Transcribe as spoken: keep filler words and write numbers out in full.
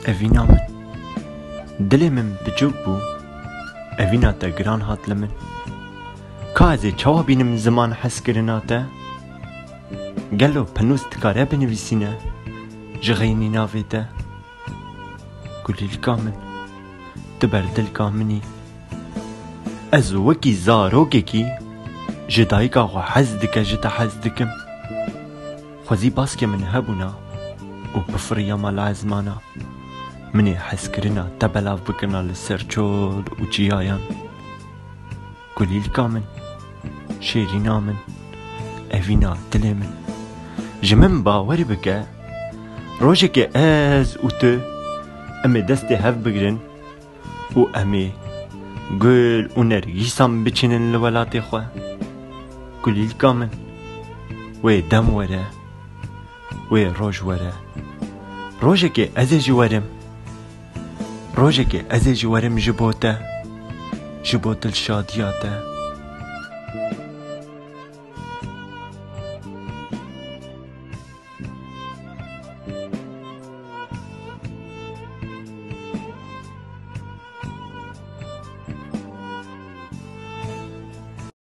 Evîna min. Dilê min biçûk bû. Evîna te giran hat li min. Ka ez ê çawa bînim ziman hezkirina te? Gelo penûs dikare binivîsîne ji xeynî navê te? Kulîlka min, tu berdilka min î. Ez wekî zarokekî ji dayika xwe hez dike, ji te hez dikim. Xwezî baskê min hebûna û bifiriya mala ezmana. Min ê hezkirina te belav bikirina li ser çol û çiyayan. Kulîlka min, şêrîna min, evîna dilê min. Ji min bawer bike, rojekê ez û tu em ê destê hev bigrin û em ê gul û nergîsan biçînin li welatê xwe. Kulîlka min, wê dem were, wê roj were. Rojekê ez ê jî werim. Rojekê ez ê jî werim ji bo te, ji bo dilşadiya te.